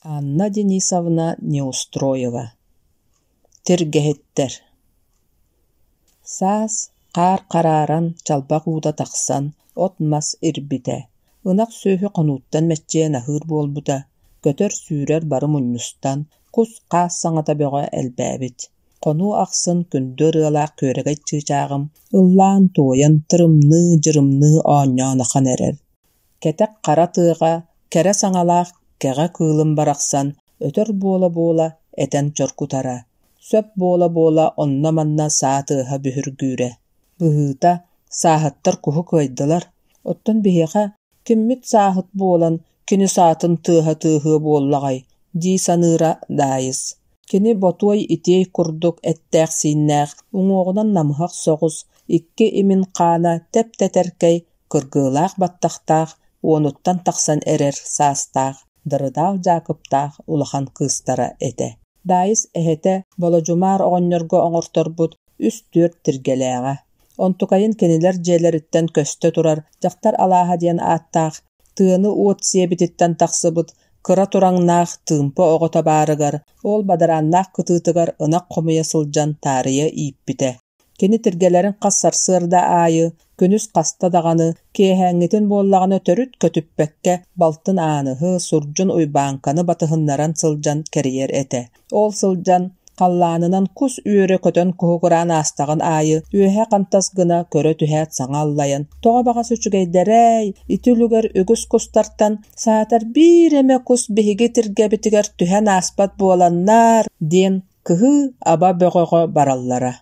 Анна Денисовна Неустроева Тиргэһиттэр Саас хаар харааран, чалбах уута тахсан, от-мас ирбитэ. Ынах сүөһү хонууттан мэччийэн аһыыр буолбута, көтөр-сүүрэр бары мунньустан, кус-хаас саҥата бөҕө элбээбит. Хонуу ахсын күндү ырыалаах күөрэгэй чыычааҕым ыллаан-туойан, тырымныы-дьырымныы оонньоон ахан эрэр. Кэтэх хара тыаҕа кэрэ саҥалаах кэҕэ кыылым барахсан өтөр буола-буола этэн чоргутара, сөп буола-буола онно-манна саа тыаһа бүһүргүүрэ. Быһыыта, сааһыттар куһу кыайдылар, оттон биһиэхэ киммит сааһыт буолан кини саатын тыаһа тыаһыа буоллаҕай дии саныыра Даайыс. Кини ботуой итиэй курдук эттээх-сииннээх, уҥуоҕунан намыһах соҕус, икки имин хаана тэп-тэтэркэй, кыргыылаах баттахтаах, уонуттан тахсан эрэр саастаах Дарыдаал Дьаакыптаах улахан кыыстара этэ. Даайыс эһэтэ Болодьумаар оҕонньорго оҥорторбут үс-түөрт тиргэлээҕэ. Онтукайын кинилэр дьиэлэриттэн көстө турар Дьахтар алааһа диэн ааттаах, тыаны уот сиэбититтэн тахсыбыт кыра тураҥнаах тыымпы оҕото баарыгар, ол бадарааннаах кытыытыгар ынах хомуйа сылдьан таарыйа ииппитэ. Кини тиргэлэрин хас сарсыарда аайы, күнүс хаста даҕаны, киэһээҥҥитин буоллаҕына төрүт көтүппэккэ балтын Ааныһы, сурдьун Уйбааҥканы батыһыннаран сылдьан кэрийэр этэ. Ол сылдьан халлаанынан кус үөрэ көтөн куһугураан аастаҕын аайы үөһэ хантас гына көрө түһээт саҥа аллайан «Тоҕо баҕас үчүгэйдэрэй, ити үлүгэр үгүс кустартан саатар биир эмэ кус биһиги тиргэбитигэр түһэн ааспат буоланнар» диэн кыһыы-аба бөҕөҕө бараллара.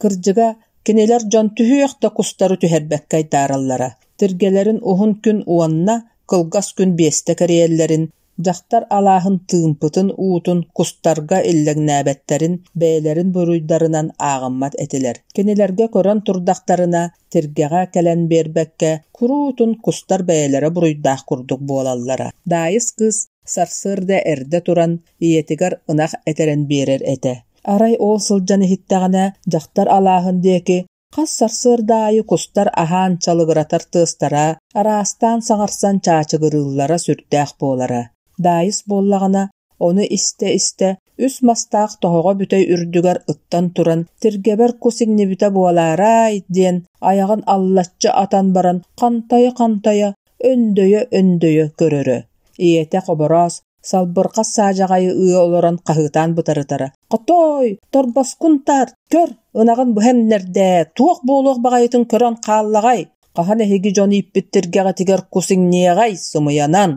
Кырдьыга, кинилэр дьон түһүөх да кустары түһэрбэккэ айдаараллара. Тиргэлэрин уһун күн уонна кылгас күн биэстэ кэрийэллэрин, дьахтар алааһын тыымпытын уутун кустарга иллэҥнээбэттэрин бэйэлэрин буруйдарынан ааҕыммат этилэр. Кинилэргэ көрөн турдахтарына, тиргэҕэ кэлэн биэрбэккэ, куруутун кустар бэйэлэрэ буруйдаах курдук буолаллара. Даайыс кыыс Сарсыарда эрдэ туран ийэтигэр ынах этэрэн биэрэр этэ. Арай ол сылдьан иһиттэҕинэ, дьахтар алааһын диэки хас сарсыарда аайы кустар аһаан чалыгыратар тыастара, араастаан саҥарсан чаачыгырыыллара сүрдээх буолара. Даайыс буоллаҕына, ону истэ-истэ, үс мастаах тоһоҕо бүтэй үрдүгэр ыттан туран, «Тиргэбэр кус иҥнибитэ буолаарай» диэн айаҕын аллаччы атан баран хантайа-хантайа, өндөйө-өндөйө көрөрө. Ийэтэ Хобороос салбырҕас саадьаҕайы ыы олорон хаһыытаан бытарытара: «Хотуой, торбоскун тарт, көр, ынаҕын быһа эмнэрдээ, туох буолуох баҕайытын көрөн хааллаҕай, хаһан эһиги дьон ииппит тиргэҕитигэр кус иҥниэҕэй, сымыйанан!»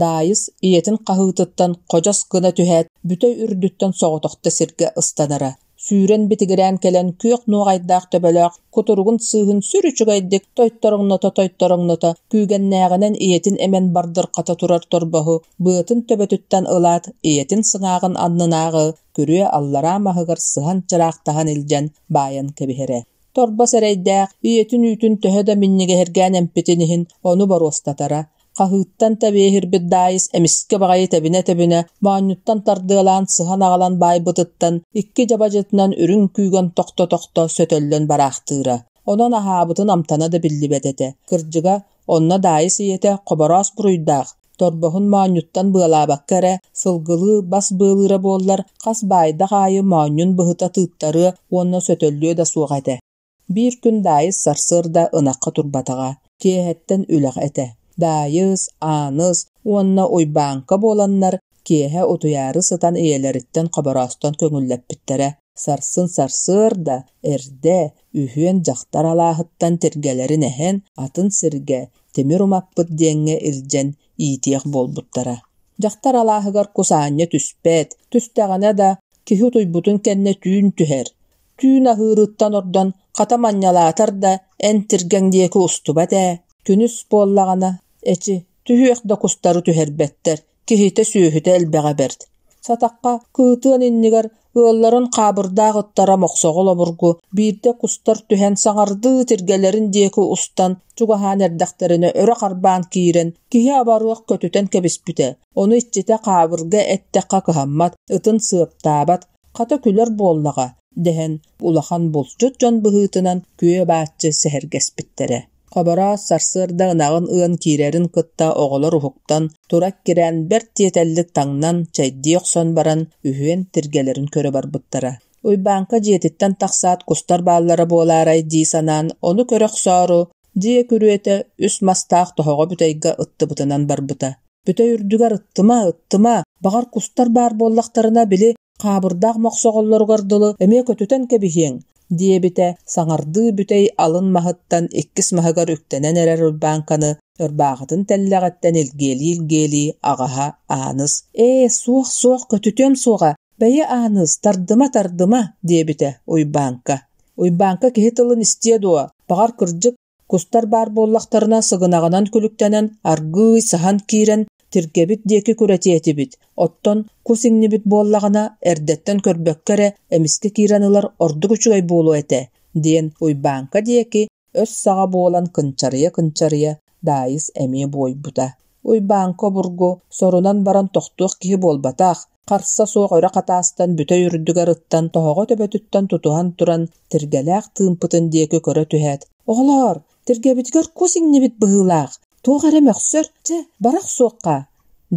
Даайыс ийэтин хаһыытыттан ходьос гына түһээт, бүтэй үрдүттэн соҕотохто сиргэ ыстанара. Сүүрэн битигирээн кэлэн күөх нуоҕайдаах төбөлөөх кутуругун сыыһын сүр үчүгэйдик тойтороҥното-тойтороҥното күүгэннээҕинэн ийэтин эмэн бардырҕата турар торбоһу быатын төбөтүттэн ылаат ийэтин сыҥааҕын аннынааҕы күрүө аллараа маһыгар сыһан чыраахтаһан илдьэн баайан кэбиһэрэ. Торбос эрэйдээх ийэтин үүтүн төһө да минньигэһиргээн эмпитин иһин ону боруостатара. Хаһыыттан тэбиэһирбит Даайыс эмискэ баҕайы тэбинэ-тэбинэ, моонньуттан тардыалаан сыһан аҕалан баайбытыттан икки дьабадьытынан үрүҥ күүгэн тохто-тохто сөтөллөн бараахтыыра. Онон аһаабытын амтана да биллибэт этэ. Кырдьыга, онно Даайыс ийэтэ Хобороос буруйдаах, торбоһун моонньуттан быалаабакка эрэ, сылгылыы бас быалыыра буоллар, хас баайдах аайы моонньун быһыта тыыттарыа уонна сөтөллүө да суох этэ. Биир күн Даайыс сарсыарда ынахха турбатаҕа, киэһэттэн үлэх этэ. Даайыс, Ааныс уонна Уйбааҥка буоланнар киэһэ утуйаары сытан ийэлэриттэн Хобороостон көҥүллэппиттэрэ. Сарсын сарсыарда эрдэ үһүөн дьахтар алааһыттан тиргэлэрин эһэн, атын сиргэ, тимир умаппыт диэҥҥэ илдьэн иитиэх буолбуттара. Дьахтар алааһыгар кус аанньа түспэт, түстэҕинэ да, киһи утуйбутун кэннэ түүн түһэр. Түүн аһыырыттан ордон, хата манньалаатар да, эн тиргэҥ диэки устубат ээ. Күнүс буоллаҕына, эчи, түһүөх да кустары түһэрбэттэр, киһитэ-сүөһүтэ элбэҕэ бэрт. Сатахха, кыытыан иннигэр ыалларын хаабырдаах ыттара мохсоҕол обургу биирдэ кустар түһэн саҥардыы тиргэлэрин диэки устан чугаһаан эрдэхтэринэ өрө харбаан киирэн, киһи абарыах көтүтэн кэбиспитэ. Ону иччитэ хаабырга эттэххэ кыһаммат, ытын сыаптаабат, Хата күлэр буоллаҕа, дэһэн улахан булчут дьон быһыытынан күө-бааччы сэһэргэспиттэрэ. Хобороос сарсыарда ынаҕын ыан киирэрин кытта оҕолор уһуктан, тура эккирээн бэрт тиэтэллик таҥнан, чэйдии охсон баран, үһүөн тиргэлэрин көрө барбыттара. Уйбааҥка дьиэтиттэн тахсаат кустар бааллара буолаарай дии санаан, ону көрө охсоору, дьиэ күрүөтэ үс мастаах тоһоҕо бүтэйгэ ыттыбытынан барбыта. Бүтэй үрдүгэр ыттыма, ыттыма, баҕар кустар баар буоллахтарына, били хаабырдаах мохсоҕоллоругар дылы эмиэ көтүтэн кэбиһиэҥ, диэбитэ, саҥардыы бүтэй алын маһыттан иккис маһыгар үктэнэн эрэр Уйбааҥканы ырбаахытын тэллэҕиттэн илгиэлии-илгиэлии аҕаһа Ааныс: «Ээ, суох, суох, көтүтүөм суоҕа, бэйи Ааныс, тардыма, тардыма», диэбитэ Уйбааҥка. Уйбааҥка киһи тылын истиэ дуо, баҕар кырдьык, кустар баар буоллахтарына сыгынаҕынан күлүктэнэн аргыый саһан киирэн тиргэбит диэки күрэтиэ этибит, оттон кус иҥнибит буоллаҕына эрдэттэн көрбөккө эрэ эмискэ киирэн ылар ордук үчүгэй буолуо этэ, диэн Уйбааҥка диэки өс саҕа буолан кынчарыйа-кынчарыйа Даайыс эмиэ буойбута. Уйбааҥка обургу сорунан баран тохтуох киһи буолбатах, харса суох өрө хатаастан бүтэй үрдүгэр ыттан тоһоҕо төбөтүттэн тутуһан туран тиргэлээх тыымпытын диэки көрө түһээт, «Оҕолоор, тиргэбитигэр кус иҥнибит быһыылаах, туох эрэ мөхсөр, чэ, бара охсуохха»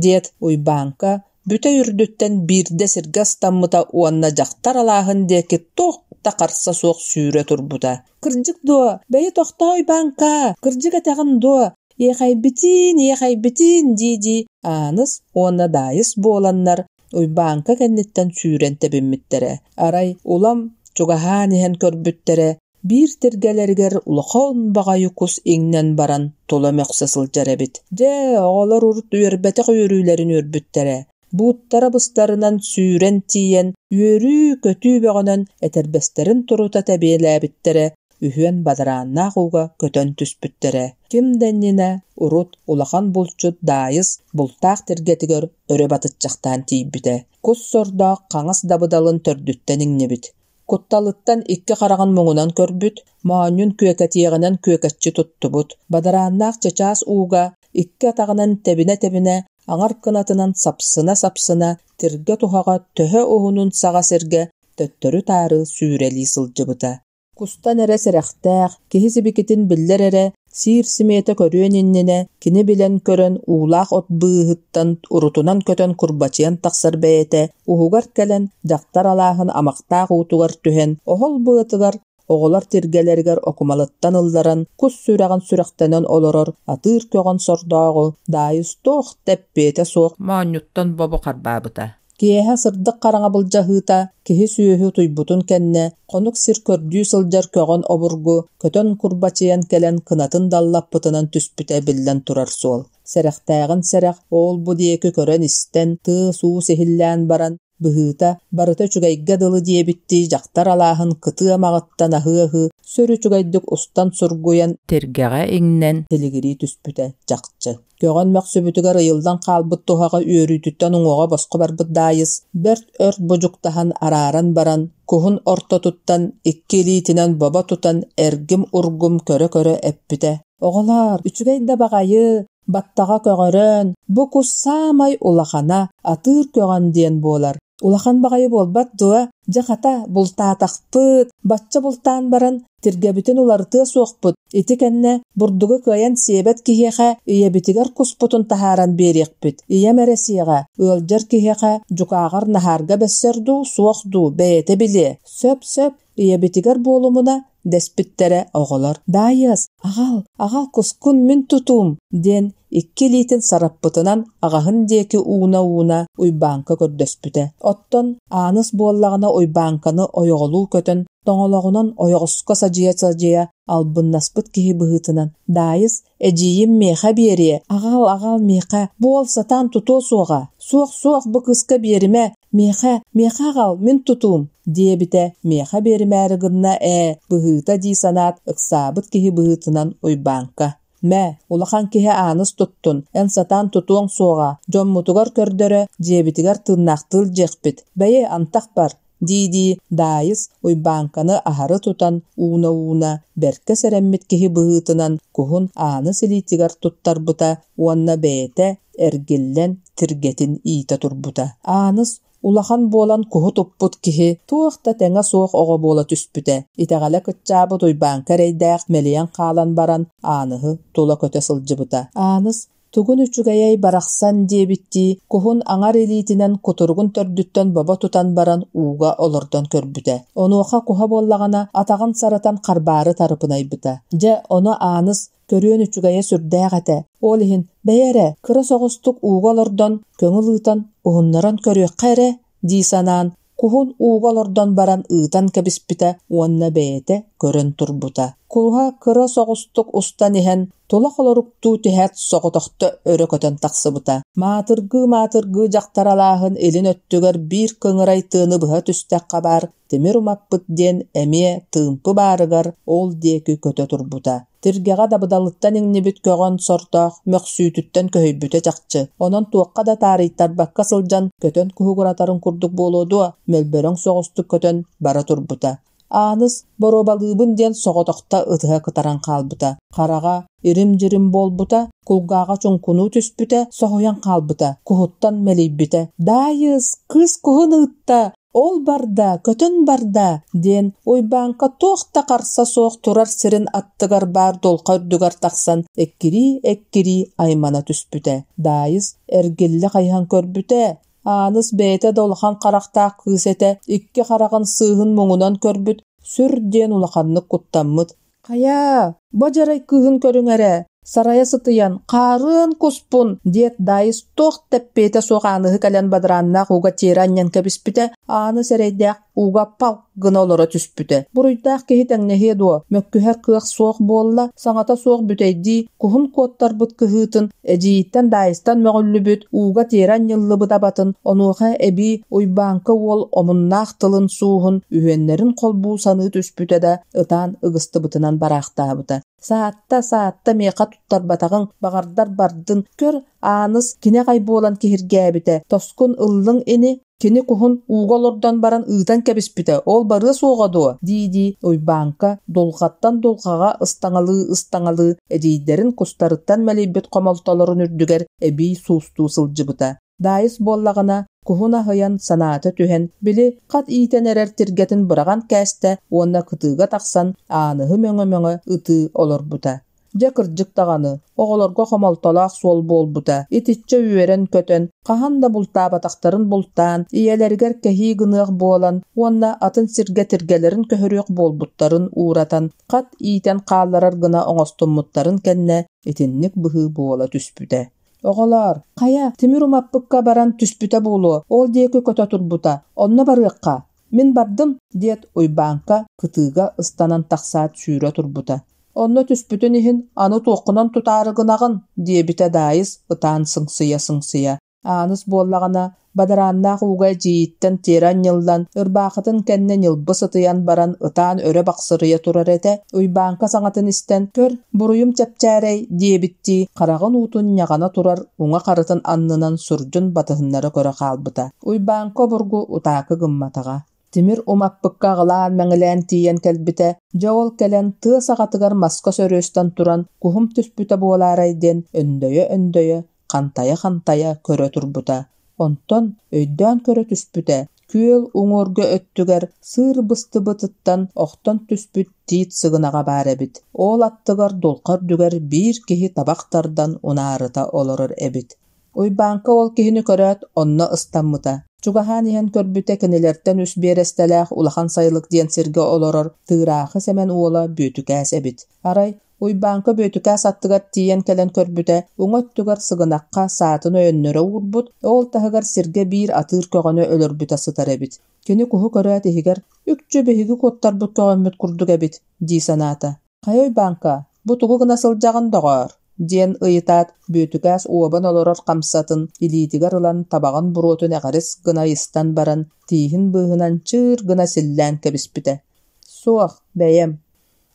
диэт Уйбааҥка бүтэй үрдүттэн биирдэ сиргэ ыстаммыта уонна дьахтар алааһын диэки туох да харса суох сүүрэ турбута. «Кырдьык дуо? Бэйи тохтоо, Уйбааҥка, кырдьык этэҕин дуо? Иэхэйбитиин, иэхэйбитиин!» дии-дии Ааныс уонна Даайыс буоланнар Уйбааҥка кэнниттэн сүүрэн тэбиммиттэрэ. Арай улам чугаһаан иһэн көрбүттэрэ, биир тиргэлэригэр улахан баҕайы кус иҥнэн баран тула мөхсө сылдьар эбит. Дьэ, оҕолор урут үөрбэтэх үөрүүлэрин үөрбүттэрэ. Бууттара быстарынан сүүрэн тиийэн, үөрүү-көтүү бөҕөнөн этэрбэстэрин турута тэбиэлээбиттэрэ, үһүөн бадарааннаах ууга көтөн түспүттэрэ. Ким да иннинэ урут улахан булчут Даайыс бултаах тиргэтигэр өрө батыччахтаан тиийбитэ. Кус сордоох хаҥас дабыдалын төрдүттэн иҥнибит. Кутталыттан икки хараҕын муҥунан көрбүт, моонньун күөкэтиэҕинэн күөкэччи туттубут, бадарааннаах чычаас ууга икки атаҕынан тэбинэ-тэбинэ, аҥар кынатынан сапсына-сапсына, тиргэ туһаҕа төһө уһунун саҕа сиргэ төттөрү-таары сүүрэлии сылдьыбыта. Кустан эрэ сэрэхтээх, киһи сибикитин биллэр эрэ, сиир симиэтэ көрүөн иннинэ, кини билэн-көрөн уулаах от быыһыттан урутунан көтөн курбачыйан тахсар бэйэтэ, уһугар кэлэн, дьахтар алааһын амахтаах уутугар түһэн, оһол быатыгар оҕолор тиргэлэригэр окумалыттан ылларан, кус сүрэҕин сүрэхтэнэн олорор атыыр көҕөн сордооҕу Даайыс туох да эппиэтэ суох моонньуттан бобо харбаабыта. Киэһэ сырдык хараҥа былдьаһыыта, киһи-сүөһү утуйбутун кэннэ, хонук сир көрдүү сылдьар көҕөн обургу көтөн курбачыйан кэлэн кынатын даллаппытынан түспүтэ биллэн турар суол. Сэрэхтээҕин сэрэх, ол-бу диэки көрөн-истэн, тыас-уус иһиллээн баран, быһыыта, барыта үчүгэйгэ дылы диэбиттии дьахтар алааһын кытыы амаҕыттан аһыы-аһыы сүр үчүгэйдик устан сургуйан тиргэҕэ иҥнэн тилигирии түспүтэ чахчы. Көҕөн мөхсүбүтүгэр ыйыллан хаалбыт туһаҕа үөрүүтүттэн уҥуоҕа босхо барбыт Даайыс бэрт өр будьуктаһан арааран баран, куһун ортотуттан икки илиитинэн бобо тутан эргим-ургум көрө-көрө эппитэ: «Оҕолоор, үчүгэй да баҕайы, баттаҕа көҕөрөн, бу кус саамай улахана, атыыр көҕөн диэн буолар. Улахан баҕайы буолбат дуо? Дьэ хата, бултаатахпыт, бачча бултаан баран, тиргэбитин уларытыа суохпут, ити кэннэ бурдугу кыайан сиэбэт киһиэхэ ийэбитигэр куспутун таһааран биэриэхпит. Ийэм эрэ сиэҕэ, ыалдьар киһиэхэ дьукааҕар наһаарга бэссэр дуу, суох дуу, бэйэтэ билиэ. Сөп-сөп, ийэбитигэр буолумуна, дэспиттэрэ оҕолор. Даайыас, аҕал, аҕал кускун мин тутуум, диэн икки илиитин сараппытынан аҕаһын диэки ууна-ууна Уйбааҥка көрдөспүтэ. Оттон Ааныс буоллаҕына Уйбааҥканы ойоҕолуу көтөн, тоҥолоҕунан ойоҕоско садьыйа-садьыйа албыннаспыт киһи быһыытынан: «Даайыс, эдьиийим миэхэ биэриэ, аҕал, аҕал миэхэ, буол сатаан тутуо суоҕа, суох-суох бу кыыска биэримэ, миэхэ, миэхэ аҕал, мин тутуум» диэбитэ, миэхэ биэримээри гынна ээ, быһыыта дии санаат, ыксаабыт киһи быһыытынан Уйбааҥка: Мэ, улахан киһи Ааныс туттун, эн сатаан тутуоҥ суоҕа, дьоммутугар көрдөрө, дьиэбитигэр тыыннаахтыы илдьиэхпит. Бэйи, антах бар, дии-дии Даайыс Уйбааҥканы аһары тутан, ууна-ууна, бэркэ сэрэммит киһи быһыытынан куһун Ааныс илиитигэр туттарбыта уонна бэйэтэ эргиллэн тиргэтин иитэ турбута. Ааныс Улахан буолан куһу туппут киһи туох да тэҥэ суох оҕо буола түспүтэ. Итэҕэлэ кыччаабыт Уйбааҥка эрэйдээх мэлийэн хаалан баран Ааныһы тула көтө сылдьыбыта. Ааныс тугун үчүгэйэй барахсан диэбиттии куһун аҥар илиитинэн кутуругун төрдүттэн бобо тутан баран ууга олордон көрбүтэ. Онуоха куһа буоллаҕына атаҕын саратан харбаары тарыпынайбыта. Дьэ, ону Ааныс көрүөн үчүгэйэ сүрдээх этэ. Ол иһин, бэйэ эрэ, кыра соҕустук ууга олордон, көҥүл ыытан, уһуннаран көрүөххэ эрэ дии санаан, куһун ууга олордон баран ыытан кэбиспитэ уонна бэйэтэ көрөн турбута. Куһа кыра соҕустук устан иһэн, тула холоруктуу түһээт соҕотохто өрө көтөн тахсыбыта. Маатыргыы-маатыргыы дьахтар алааһын илин өттүгэр биир кыҥырай тыаны быһа түстэххэ баар тимир умаппыт диэн эмиэ тыымпы баарыгар ол диэки көтө турбута. Тиргэҕэ дабыдалыттан иҥнибит көҕөн сордоох мөхсүүтүттэн көһүйбүтэ чахчы. Онон туохха да таарыйтарбакка сылдьан көтөн куһугуратарын курдук буолуо дуо, мөлбөрөҥ соҕустук көтөн бара турбута. Ааныс боруобалыыбын диэн соҕотохто ытыһа кытаран хаалбыта. Хараҕа ирим-дьирим буолбута, кулгааҕа чуҥкунуу түспүтэ, соһуйан хаалбыта, куһуттан мэлийбитэ. «Даайыс, кыыс куһун ыытта! Ол барда, көтөн барда!» диэн Уйбааҥка туох да харса суох турар сирин аттыгар баар дулҕа үрдүгэр тахсан эккирии-эккирии аймана түспүтэ. Даайыс эргиллэ хайыһан көрбүтэ, Ааныс бэйэтэ да улахан харахтаах кыыс этэ, икки хараҕын сыыһын муҥунан көрбүт, сүр диэн улаханнык куттаммыт. «Хайаа, бу адьарай кыыһын көрүҥ эрэ, сарайа сытыйан, хаарыан куспун!» диэт Даайыс туох да эппиэтэ суох Ааныһы кэлэн бадарааннаах ууга тиэрэ анньан кэбиспитэ, Ааныс эрэйдээх ууга палк гына олоро түспүтэ. Буруйдаах киһи тэҥнэһиэ дуо, мөккүһэр кыах суох буолла, саҥата суох бүтэйдии, куһун куоттарбыт кыһыытын, эдьиийиттэн Даайыстан мөҕүллүбүт, ууга тиэрэ анньыллыбыт абатын, онуоха эбии Уйбааҥка уол омуннаах тылын сууһун үһүөннэрин холбуу саныы түспүтэ да, ытаан ыгыстыбытынан бараахтаабыта. Саатта, саатта миэхэ туттарбатаҕыҥ, баҕардар бардын, көр, Ааныс кини аҕай буолан киһиргээбитэ, тоскун ыллыҥ ини, кини куһун ууга олордон баран ыытан кэбиспитэ, ол барыа суоҕа дуо дии-дии Уйбааҥка дулҕаттан дулҕаҕа ыстаҥалыы-ыстаҥалыы эдьиийдэрин кустарыттан мэлийбит хомолтолорун үрдүгэр эбии суустуу сылдьыбыта. Даайыс буоллаҕына, куһун аһыйан, санаата түһэн, били, хат иитэн эрэр тиргэтин быраҕан кээстэ уонна кытыыга тахсан Ааныһы мөҥө-мөҥө ытыы олорбута. Дьэ, кырдьык даҕаны, оҕолорго хомолтолоох суол буолбута. Итиччэ үөрэн-көтөн, хаһан да бултаабатахтарын бултаан, ийэлэригэр кэһии гыныах буолан уонна атын сиргэ тиргэлэрин көһөрүөх буолбуттарын ууратан, хат иитэн хаалларар гына оҥостуммуттарын кэннэ итинник быһыы буола түспүтэ. Оҕолоор, хайа, тимир умаппыкка баран түспүтэ буолуо, ол диэки көтө турбута, онно барыахха. Мин бардым, диэт Уйбааҥка кытыыга ыстанан тахсаат сүүрэ турбута. Онно түспүтүн иһин аны туоххунан тутаары гынаҕын, диэбитэ Даайыс ытаан сыҥсыйа-сыҥсыйа. Ааныс буоллаҕына, бадарааннаах ууга эдьиийиттэн тиэрэ анньыллан, ырбаахытын кэннэ ньылбы сытыйан баран ытаан өрө бахсырыйа турар этэ. Уйбааҥка саҥатын истэн, «Көр, буруйум чэпчээрэй» диэбиттии, хараҕын уутун ньаҕана турар уҥа харытын аннынан сурдьун батыһыннара көрө хаалбыта. Уйбааҥка обургу утаакы гымматаҕа. Тимир умаппыкка аҕылаан-мэҥилээн тиийэн кэлбитэ, дьэ ол кэлэн тыа саҕатыгар маска сөрүөстэн туран куһум түспүтэ буолаарай диэн өндөйө-өндөйө, хантайа-хантайа көрө турбута. Онтон өйдөөн көрө түспүтэ, күөл уҥуоргу өттүгэр сыыр быстыбытыттан охтон түспүт тиит сыгынаҕа баар эбит. Ол аттыгар дулҕа үрдүгэр биир киһи табах тардан унаарыта олорор эбит. Уйбааҥка ол киһини көрөөт, онно ыстаммыта. Чугаһаан иһэн көрбүтэ кинилэртэн үс биэрэстэлээх Улахан Сайылык диэн сиргэ олорор Тыыраахы Сэмэн уола Бүөтүкээс эбит. Арай, Уйбааҥка Бүөтүкээс аттыгар тиийэн кэлэн көрбүтэ, уҥа өттүгэр сыгынахха саатын өйөннөрө уурбут, ол таһыгар сиргэ биир атыыр көҕөнү өлөрбүтэ сытар эбит. Кини куһу көрөөт иһигэр «Үкчү биһиги куоттарбыт көҕөммүт курдук эбит» дии санаата. «Хайа Уйбааҥка, бу тугу гына сылдьаҕын, доҕоор?» диэн ыйытаат, Бүөтүкээс уобан олорор хамсатын илиитигэр ылан табаҕын буруотун эҕэрис гына ыйыстан баран, тииһин быыһынан чыыр гына силлээн кэбиспитэ. «Суох, бэйэм.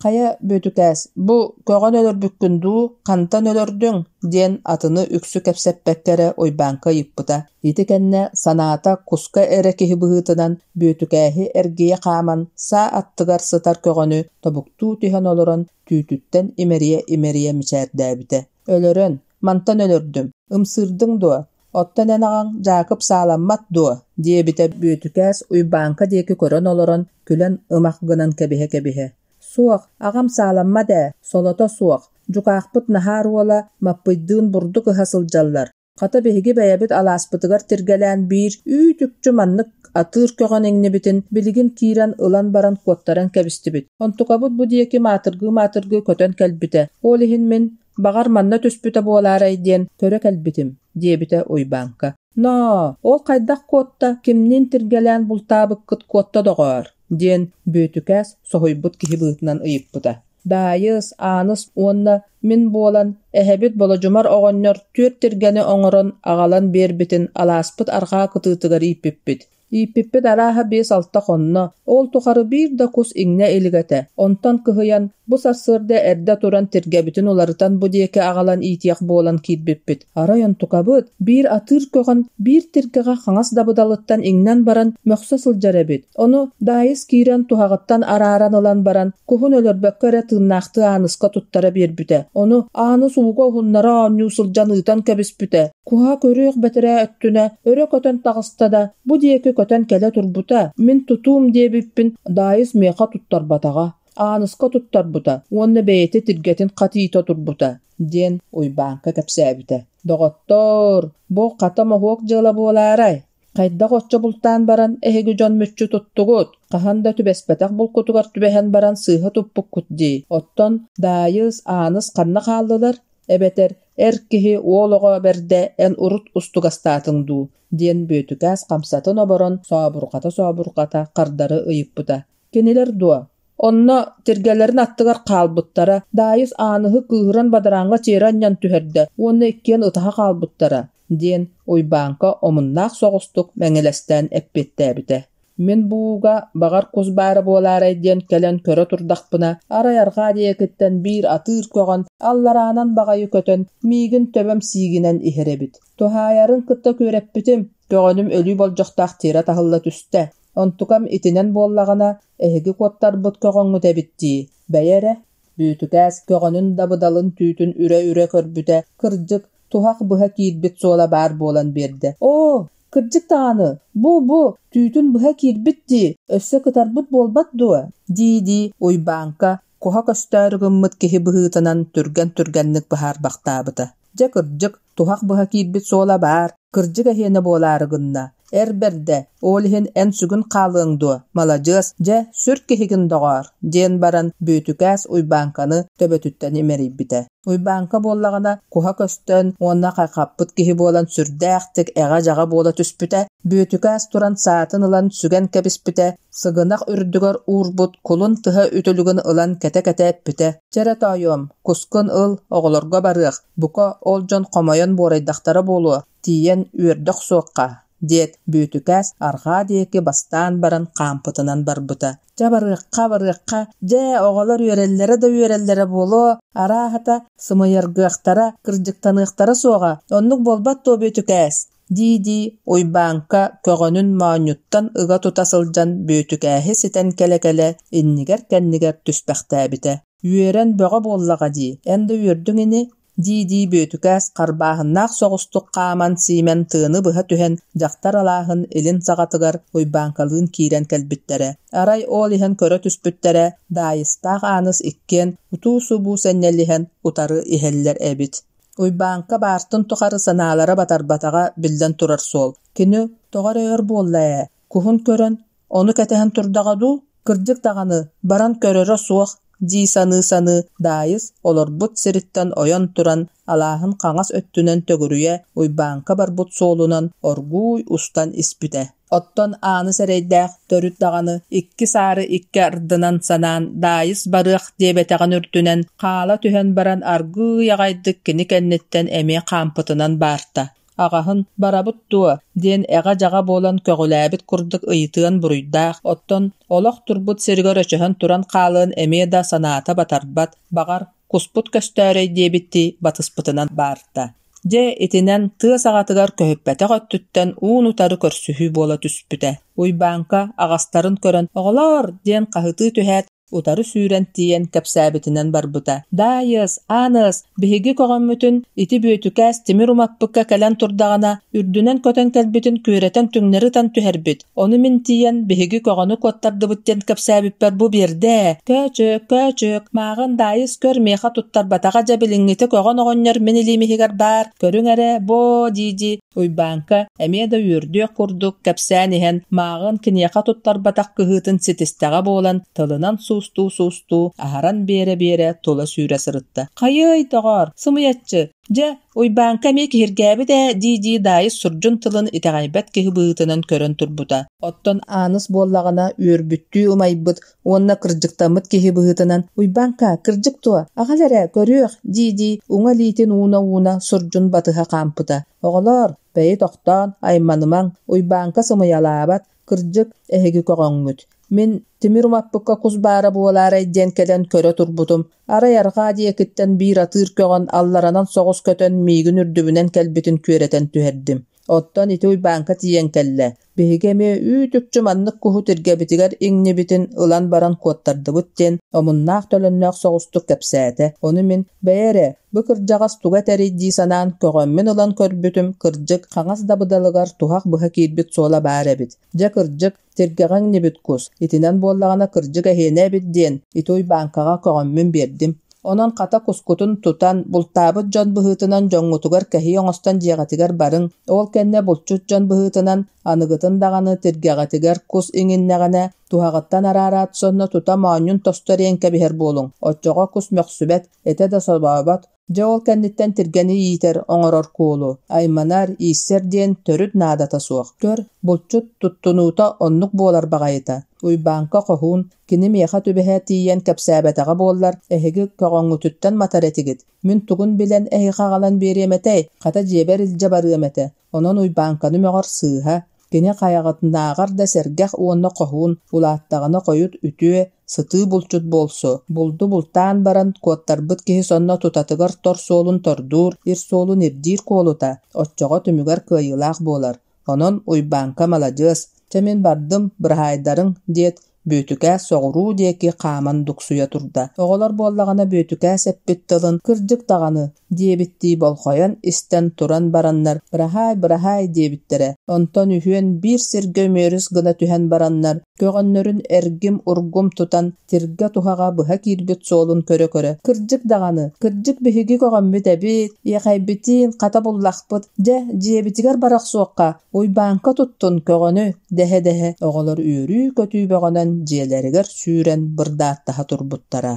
Хайа, Бүөтүкээс, бу көҕөн өлөрбүккүн дуу, хантан өлөрдүҥ?» диэн атыны үксү кэпсэппэккэ эрэ Уйбааҥка ыйыппыта. Ити кэннэ санаата куска эрэ киһи быһыытынан Бүөтүкээһи эргийэ хааман саа аттыгар сытар көҕөнү тобуктуу түһэн олорон түүтүттэн имэрийэ-имэрийэ мичээрдээбитэ. «Өлөрөн, мантан өлөрдүм, ымсыырдыҥ дуо? Оттон эн аҕаҥ Дьаакып сааламмат дуо?» диэбитэ Бүөтүкээс Уйбааҥка диэки көрөн олорон, күлэн ымах гынан кэбиһэ-кэбиһэ. «Суох, аҕам сааламмат ээ, солото суох. Дьукаахпыт Наһаар уола Маппыйдыын бурдук ыһа сылдьаллар. Хата биһиги бэйэбит алааспытыгар тиргэлээн биир үүт-үкчү маннык атыыр көҕөн иҥнибитин билигин киирэн ылан баран куоттаран кэбистибит. Онтукабыт бу диэки маатыргыы-маатыргыы көтөн кэлбитэ. Ол иһин мин, баҕар, манна түспүтэ буолаарай диэн көрө кэлбитим, диэбитэ Уйбааҥка. «Ноо, ол хайдах куотта, кимниин тиргэлээн бултаабыккыт куотта доҕоор?» диэн Бүөтүкээс соһуйбут киһи быһыытынан ыйыппыта. Даайыс, Ааныс уонна мин буолан, эһэбит Болодьумар оҕонньор түөрт тиргэни оҥорон аҕалан биэрбитин алааспыт арҕаа кытыытыгар ииппиппит. Ииппиппит арааһа биэс-алта хонно, ол тухары биир да кус иҥнэ илик этэ. Онтон кыһыйан, бу сарсыарда эрдэ туран тиргэбитин уларытан бу диэки аҕалан иитиэх буолан киирбиппит. Арай онтукабыт, биир атыыр көҕөн биир тиргэҕэ хаҥас дабыдалыттан иҥнэн баран мөхсө сылдьар эбит. Ону Даайыс киирэн туһаҕыттан арааран ылан баран, куһун өлөрбөккө эрэ тыыннаахтыы Ааныска туттара биэрбитэ. Ону Ааныс ууга уһуннара оонньуу сылдьан ыытан кэбиспитэ. Куһа көрүөх бэтэрээ өттүнэ өрө көтөн таҕыста да, бу диэки көтөн кэлэ турбута. Мин тутуум диэбиппин Даайыс миэхэ туттарбатаҕа. Ааныска туттарбыта уонна бэйэтэ тиргэтин хат иитэ турбута, диэн Уйбааҥка кэпсээбитэ. Доҕоттоор, бу хата моһуок дьыала буолаарай? Хайдах оччо бултаан баран эһиги дьон мүччү туттугут? Хаһан да түбэспэтэх булкутугар түбэһэн баран сыыһа туппуккут дии. Оттон Даайыс, Ааныс ханна хааллылар? Эбэтэр эр киһи уол оҕо бэрдэ эн урут устугастаатыҥ дуу? диэн Бүөтүкээс хамсатын оборон сообурҕата-сообурҕата хардары ыйыппыта. Кинилэр дуо? Онно тиргэлэрин аттыгар хаалбыттара, Даайыс Ааныһы кыыһыран бадарааҥҥа тиэрэ анньан түһэрдэ уонна иккиэн ытаһа хаалбыттара, диэн Уйбааҥка омуннаах соҕустук мэҥилэстээн эппиэттээбитэ. Мин бу ууга баҕар кус баара буолаарай диэн кэлэн көрө турдахпына, арай арҕаа диэкиттэн биир атыыр көҕөн аллараанан баҕайы көтөн, миигин төбөм сиигинэн иһэр эбит. Туһаайарын кытта күөрэппитим, көҕөнүм өлүү болдьохтоох тиэрэ таһылла түстэ. Онтукам итинэн буоллаҕына, эһиги куоттарбыт көҕөҥҥүт эбит дии, бэйэ эрэ Бүөтүкээс көҕөнүн дабыдалын түүтүн үрэ-үрэ көрбүтэ, кырдьык, туһах быһа киирбит суола баар буолан биэрдэ. Оо, кырдьык даҕаны, бу-бу, түүтүн быһа киирбит дии, өссө кытарбыт буолбат дуо? дии-дии Уйбааҥка куһа көстөөрү гыммыт киһи быһыытынан түргэн-түргэнник быһаарбахтаабыта. Дьэ, кырдьык, туһах быһа киирбит суола баар, кырдьык эһиэнэ буолаары гынна. Эр бэрдэ, ол иһин эн сүгүн хаалыаҥ дуо, маладьыас, дьэ, сүр киһигин доҕоор, диэн баран Бүөтүкээс Уйбааҥканы төбөтүттэн имэрийбитэ. Уйбааҥка буоллаҕына куһа көстөн уонна хайҕаппыт киһи буолан сүрдээхтик эҕэ-дьаҕа буола түспүтэ, Бүөтүкээс туран саатын ылан сүгэн кэбиспитэ, сыгынах үрдүгэр уурбут кулун тыһа үтүлүгүн ылан кэтэ-кэтэ эппитэ: «Чэ эрэ тоойуом, кускун ыл, оҕолорго барыах, бука ол дьон хомойон буорайдахтара буолуо, тиийэн үөрдэ охсуохха», диэт, Бүөтүкээс арҕаа диэки бастаан баран хаампытынан барбыта. «Чэ барыахха, барыахха, дьэ, оҕолор үөрэллэрэ да үөрэллэрэ буолуо, арааһата, сымыйаргыахтара, кырдьыктаныахтара суоҕа, оннук буолбат дуо, Бүөтүкээс?» дии-дии Уйбааҥка көҕөнүн моонньуттан ыга тута сылдьан Бүөтүкээһи ситэн кэлэ-кэлэ иннигэр-кэннигэр түспэхтээбитэ. «Үөрэн бөҕө буоллаҕа дии, эн да үөрдүҥ ини?» дии-дии Бүөтүкээс харбааһыннаах соҕустук хааман-сиимэн тыаны быһа түһэн дьахтар алааһын илин саҕатыгар Уйбааҥкалыын киирэн кэлбиттэрэ. Арай ол иһэн көрө түспүттэрэ, Даайыстаах Ааныс иккиэн утуу-субуу сэнньэлиһэн утары иһэллэр эбит. Уйбааҥка баартын тухары санаалара батарбатаҕа биллэн турар суол. Кини тоҕо эрэ өр буолла ээ, куһун көрөн, ону кэтэһэн турдаҕа дуу, кырдьык даҕаны, баран көрөрө суох дии саныы-саныы Даайыс олорбут сириттэн ойон туран, алааһын хаҥас өттүнэн төгүрүйэ Уйбааҥка барбыт суолунан оргууй устан испитэ. Оттон ааны сэрэйдээх төрүт даҕаны икки саары икки ардынан санаан Даайыс барыах диэбэтэҕин үрдүнэн хаала түһэн баран аргыый аҕайдык кини кэнниттэн эмиэ хаампытынан баарта. Аҕаһын «Барабыт дуо?» диэн эҕэ-дьаҕа буолан көҕүлээбит курдук ыйытыан буруйдаах, оттон олох турбут сиригэр өчөһөн туран хаалыан эмиэ да санаата батарбат, баҕар, куспут көстөөрөй диэбиттии батыспытынан баарта. Дьэ, итинэн тыа саҕатыгар көһүппэтэх өттүттэн уун-утары көрсүһүү буола түспүтэ. Уйбааҥка аҕастарын көрөн «Оҕолоор!» диэн хаһытыы түһээт, Утары сүүрэн тиийэн кэпсээбитинэн барбыта: «Даайыс, Ааныс, биһиги көҕөммүтүн ити Бүөтүкээс тимир умаппыкка кэлэн турдаҕына, үрдүнэн көтөн кэлбитин күөрэтэн түҥнэри ытан түһэрбит. Ону мин тиийэн биһиги көҕөнү куоттардыбыт диэн кэпсээбиппэр бу биэрдэ ээ. Көөчөөк, көөчөөк, мааҕын Даайыс көр миэхэ туттарбатаҕа дьэ билиҥҥитэ көҕөн оҕонньор мин илиим иһигэр баар, көрүҥ эрэ, боо дии-дии Уйбааҥка эмиэ да үөрдүөх курдук кэпсээн иһэн, мааҕын киниэхэ туттарбатах кыһыытын ситистэҕэ буолан, тылынан суустуу-суустуу, аһаран биэрэ-биэрэ тула сүүрэ сырытта. «Хайыай, доҕоор, сымыйаччы! Дьэ, Уйбааҥка эмиэ киһиргээбит ээ» дии-дии Даайыс сурдьун тылын итэҕэйбэт киһи быһыытынан көрөн турбута. Оттон Ааныс буоллаҕына үөрбүттүү ымайбыт уонна кырдьыктаммыт киһи быһыытынан «Уйбааҥка, кырдьык дуо? Аҕал эрэ, көрүөх!» дии-дии уҥа илиитин ууна-ууна сурдьун батыһа хаампыта. «Оҕолоор, бэйи тохтоон, айманымаҥ, Уйбааҥка сымыйалаабат, кырдьык, эһиги көҕөҥҥүт. Мин тимир умаппыкка кус баара буолаарай диэн кэлэн көрө турбутум, арай арҕаа диэкиттэн биир атыыр көҕөн алларанан соҕус көтөн миигин үрдүбүнэн кэлбитин күөрэтэн түһэрдим. Оттон ити Уйбааҥка тиийэн кэллэ. Биһиги эмиэ үүт-үкчү маннык куһу тиргэбитигэр иҥнибитин ылан баран куоттардыбыт диэн омуннаах-төлөннөөх соҕустук кэпсээтэ. Ону мин, бэйэ эрэ, бу кырдьаҕас туга этэрий дии санаан көҕөммүн ылан көрбүтүм, кырдьык, хаҥас дабыдалыгар туһах быһа киирбит суола баар эбит. Дьэ, кырдьык, тиргэҕэ иҥнибит кус, итинэн буоллаҕына кырдьык эһиэнэ эбит диэн, ити Уйбааҥкаҕа көҕөммүн биэрдим. Онон хата кускутун тутан, бултаабыт дьон быһыытынан дьоҥҥутугар кэһии оҥостон дьиэҕитигэр барыҥ, ол кэннэ булчут дьон быһыытынан аныгытын даҕаны тиргэҕитигэр кус иҥиннэҕинэ, туһаҕыттан араараат сонно тута моонньун тосту эриэн кэбиһэр буолуҥ, оччоҕо кус мөхсүбэт, этэ да собообот, Дьэ ол кэнниттэн тиргэни иитэр, оҥорор куолу, айманар, ииссэр диэн төрүт наадата суох. Көр, булчут туттунуута оннук буолар баҕайыта. Уйбааҥка хоһуун, кини миэхэ түбэһэ тиийэн кэпсээбэтэҕэ буоллар, эһиги көҕөҥҥүтүттэн матар этигит. Мин тугун билэн эһиэхэ аҕалан биэриэм этэй, хата дьиэбэр илдьэ барыам этэ. Онон Уйбааҥканы мөҕөр сыыһа. Кини хайаҕытынааҕар да сэргэх уонна хоһуун, улааттаҕына хойут үтүө, сытыы булчут буолсу, булду бултаан баран куоттарбыт киһи сонно тутатыгар тор суолун тордуур, ир суолун ирдиир куолута, оччоҕо түмүгэр кыайыылаах буолар. Онон Уйбааҥка маладьыас, чэ мин бардым, быраһаайдарыҥ диэт, Бүөтүкээс соҕуруу диэки хааман дуксуйа турда. Оҕолор буоллаҕына Бүөтүкээс эппит тылын «Кырдьык даҕаны» диэбиттии болҕойон истэн туран бараннар «Быраһаай, быраһаай» диэбиттэрэ. Онтон үһүөн биир сиргэ үмүөрүс гына түһэн бараннар, көҕөннөрүн эргим-ургум тутан тиргэ-туһаҕа быһа киирбит суолун көрө-көрө «Кырдьык даҕаны, кырдьык биһиги көҕөммүт эбит, иэхэйбитин хата буллахпыт, дьэ, дьиэбитигэр бара охсуохха, Уйбааҥка туттун көҕөнү дэһэ-дэһэ оҕолор үөрүү-көтүү бөҕөнөн дьиэлэригэр сүүрэн бырдааттаһа турбуттара.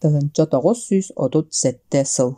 1937 сыл.